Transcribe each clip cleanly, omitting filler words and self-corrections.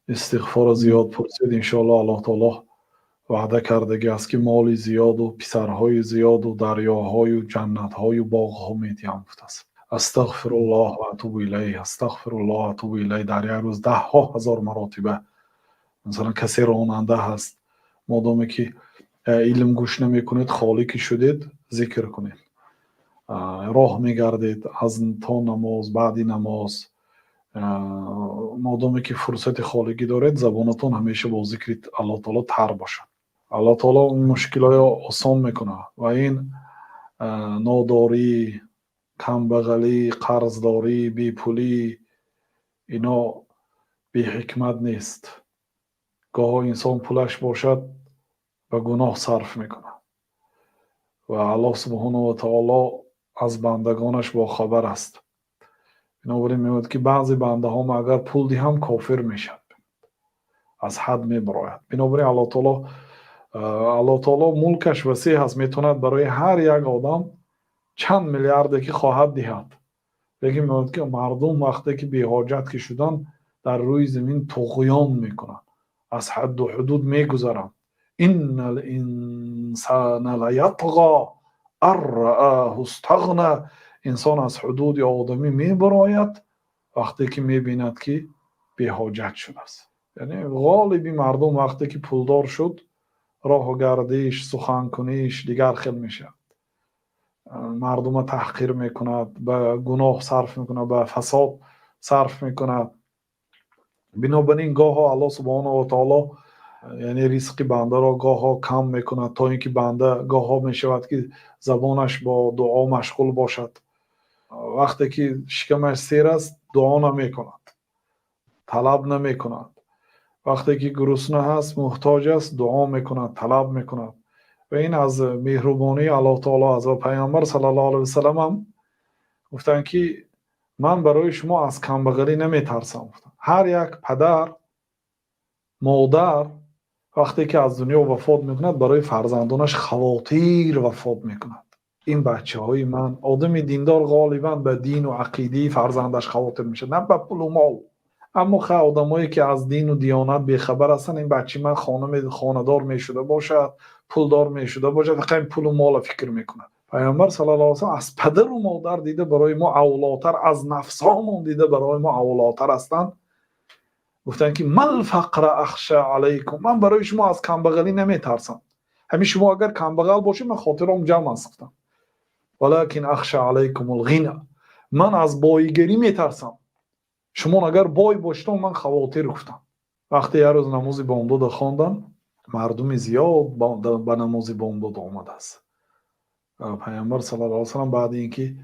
Истиғфорро зиёд пурсед, иншоаллоҳ. Аллоҳ таоло ваъда кардагӣ аст, ки моли зиёду писарҳои зиёду дарёҳою ҷаннатҳою боғҳо медиҳам, гуфтааст. Астағфируллоҳ ва атубу илайҳ, астағфируллоҳ, атубу илайҳ, дар як рӯз даҳҳо ҳазор маротиба. Масалан, касе ронанда ҳаст, модоме ки илм гӯш намекунед, холӣ ки шудед, зикр кунед. Роҳ мегардед, аз то намоз, баъди намоз, модоме ки фурсати холигӣ доред, забонатон ҳамеша бо зикри Аллоҳ таоло тар бошад. Аллоҳ таоло мушкилҳоро осон мекунад ва ин нодорӣ, камбағалӣ, қарздорӣ, бепулӣ, ино беҳикмат нест. Гоҳо инсон пулаш бошад, ба гуноҳ сарф мекунад ва Аллоҳ субҳонаҳу ва таоло аз бандагонаш бохабар аст. Бинобар ин мегӯяд, ки баъзе бандаҳомо агар пул диҳам, кофир мешавад, аз ҳад мебарояд. Бинобар ин Аллоҳ таоло мулкаш васеъ аст, метавонад барои ҳар як одам чанд миллиарде ки хоҳад диҳад, лекин мегӯяд, ки мардум вақте ки беҳоҷат ки шуданд, дар рӯи замин туғён мекунанд, аз ҳадду ҳудуд мегузаранд. Иннал инсана лаятғо ан раъоҳу истағна. Инсон аз ҳудуди одамӣ мебарояд, вақте ки мебинад, ки беҳоҷат шудааст. Яъне ғолиби мардум вақте ки пулдор шуд, роҳу гардиш, суханкуниш дигар хел мешавад, мардума таҳқир мекунад, ба гуноҳ сарф мекунад, ба фасод сарф мекунад. Бинобар ин гоҳо Аллоҳ субҳонаҳу ва таоло, яъне, ризқи бандаро гоҳо кам мекунад, то ин ки банда гоҳо мешавад, ки забонаш бо дуо машғул бошад. Вақте ки шикамаш сер аст, дуо намекунад, талаб намекунад. Вақте ки гурусна ҳаст, муҳтоҷ аст, дуо мекунад, талаб мекунад ва ин аз меҳрубонии Аллоҳ таоло аст. Ва Пайғамбар саллаллоҳу алайҳи васалам ҳам гуфтанд, ки ман барои шумо аз камбағалӣ наметарсам. Ҳар як падар, модар вақте ки аз дунё вафот мекунад, барои фарзандонаш хавотир вафот мекунад: ин бачаҳои ман. Одами диндор ғолибан ба дину ақидаи фарзандаш хавотир мешавад, на ба пулу мол. Аммо ха, одамое ки аз дину диёнат бехабар ҳастанд, ин бачаи ман хонадор мешуда бошад, пулдор мешуда бошад, фақат ин пулу мола фикр мекунад. Пайғамбар саллаллоҳу алайҳи васаллам аз падару модар дида барои мо авлотар, аз нафсҳомон дида барои мо авлотар ҳастанд. Гуфтанд, ки мал фақра ахша алайкум, ман барои шумо аз камбағалӣ наметарсам. Ҳамин шумо агар камбағал бошед, ман хотиром ҷамъ аст, гуфтам. Валакин ахша алайкумул ғина, ман аз боигарӣ метарсам. Шумо агар бой бошед, ман хавотир, гуфтам. Вақте як рӯз намози бомдода хондам, мардуми зиёд ба намози бомдод омадааст. Пайғамбар саллаллоҳу алайҳи васаллам баъди ин ки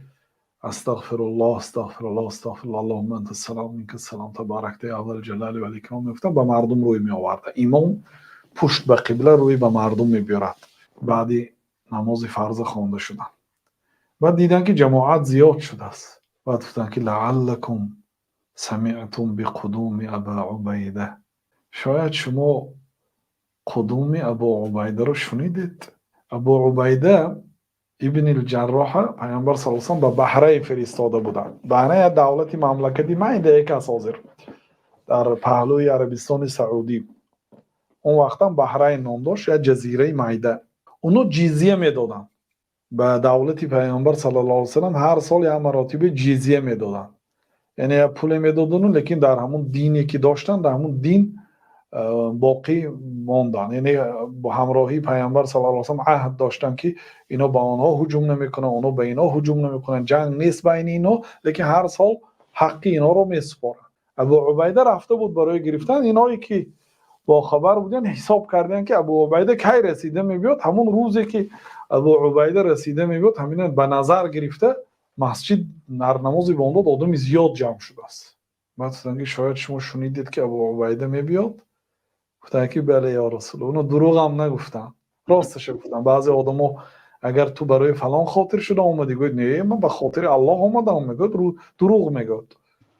астағфируллоҳ, астағфируллоҳ, астағфируллоҳ, аллоҳумма анта салом, минка салом, табаракта я зал ҷалали вал икром мегуфтам, ба мардум рӯй меоварда. Имом пушт ба қибла, рӯй ба мардум мебиёрад. Баъди намози фарза хонда шудам, баъд дидам, ки ҷамоат зиёд шудааст. Баъд гуфтанд, ки лааллакум самиътум биқудуми Аба Убайда, шояд шумо қудуми Абу Убайдаро шунидед. Абу Убайда ибни Ҷарроҳа Пайғамбар са салам ба Баҳрайн фиристода буданд. Баҳрайн як давлати, мамлакати майда як аст, ҳозир дар паҳлӯи Арабистони Саудӣ. Он вақтам Баҳрайн ном дошт, як ҷазираи майда. Оно ҷизия медоданд ба давлати Пайғамбар саллаллоҳу алайҳи васаллам. Ҳар сол як маротиба ҷизия медоданд, яъне як пуле медодану, лекин дар ҳамун дине ки доштанд, дар ҳамун дин боқӣ монданд. Яъне бо ҳамроҳии Пайғамбар саллаллоҳу алайҳи васаллам аҳд доштанд, ки ино ба онҳо ҳуҷум намекунанд, оно ба ино ҳуҷум намекунанд, ҷанг нест байни ино, лекин ҳар сол ҳаққи иноро месупоранд. Абу Убайда рафта буд барои гирифтан. Иное ки бохабар буданд, ҳисоб карданд, ки Абу Убайда кай расида мебиёд. Ҳамон рӯзе ки Абу Убайда расида мебиёд, ҳамина ба назар гирифта, масҷид дар намози бомдод одами зиёд ҷамъ шудааст. Баъд гуфтанд, ки шояд шумо шунидед, ки Абу Убайда мебиёд. Гуфтанд, ки бале, ё Расул. Оно дурӯғам нагуфтанд, росташа гуфтанд. Баъзе одамо агар ту барои фалон хотир шуда омадӣ, гӯяд: не, ман ба хотири Аллоҳ омадам, мегӯяд, дурӯғ мегӯяд.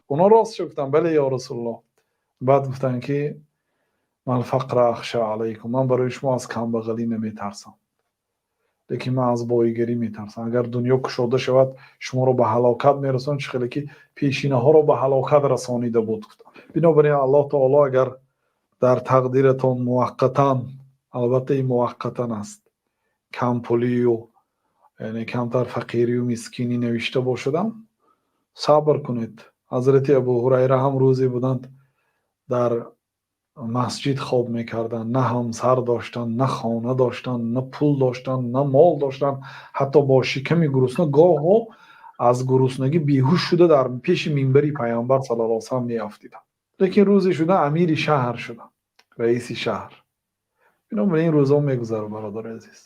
Оно ростша гуфтанд: бале, ё Расулуллоҳ. Баъд гуфтанд, ки мал фақра ахша алайкум, ман барои шумо аз камбағалӣ наметарсам, лекин ман аз боигарӣ метарсам. Агар дунё кушода шавад, шуморо ба ҳалокат мерасонад, чӣ хеле ки пешинаҳоро ба ҳалокат расонида буд, гуфтанд. Бинобар ин Аллоҳ таоло агар Дар тақдиратон муваққатан, албатта, ин муваққатан аст, кампулию, яъне камтар фақирию мискинӣ навишта бошадам, сабр кунед. Ҳазрати Абу Ҳурайра ҳам рӯзе буданд, дар масҷид хоб мекарданд. На ҳамсар доштанд, на хона доштанд, на пул доштанд, на мол доштанд, ҳатто бо шиками гурусна гоҳо аз гуруснагӣ беҳуш шуда дар пеши минбари Пайғамбар саллаллоҳу алайҳи васаллам меафтиданд. Лекин рӯзе шуда амири шаҳр шуданд, раиси шаҳр. Бинобар ин, рӯзҳо мегузарад, бародари азиз.